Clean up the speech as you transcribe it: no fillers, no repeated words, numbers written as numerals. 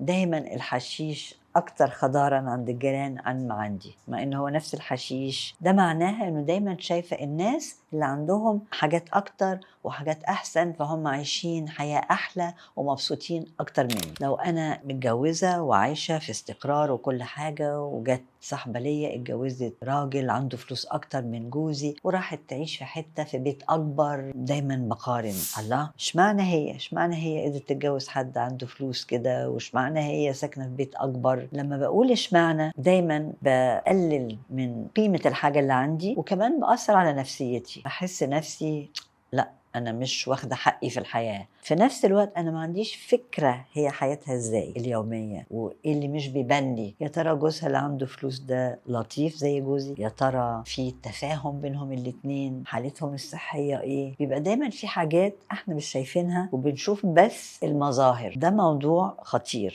دايما الحشيش اكتر خضارا عند الجيران عن ما عندي، مع ان هو نفس الحشيش. ده معناها انه دايما شايفه الناس اللي عندهم حاجات اكتر وحاجات احسن، فهم عايشين حياة احلى ومبسوطين اكتر مني. لو انا متجوزة وعايشة في استقرار وكل حاجه، وجت صاحبه ليا اتجوزت راجل عنده فلوس اكتر من جوزي وراحت تعيش في حتة في بيت اكبر، دايما بقارن، الله اشمعنى هي قدرت تتجوز حد عنده فلوس كده، واشمعنى هي ساكنة في بيت اكبر. لما بقول اشمعنى دايما بقلل من قيمة الحاجة اللي عندي، وكمان بأثر على نفسيتي، بحس نفسي لا انا مش واخده حقي في الحياه. في نفس الوقت انا ما عنديش فكرة هي حياتها ازاي اليوميه، وايه اللي مش بيبان لي. يا ترى جوزها اللي عنده فلوس ده لطيف زي جوزي؟ يا ترى في تفاهم بينهم الاتنين؟ حالتهم الصحية ايه؟ بيبقى دايما في حاجات احنا مش شايفينها وبنشوف بس المظاهر. ده موضوع خطير.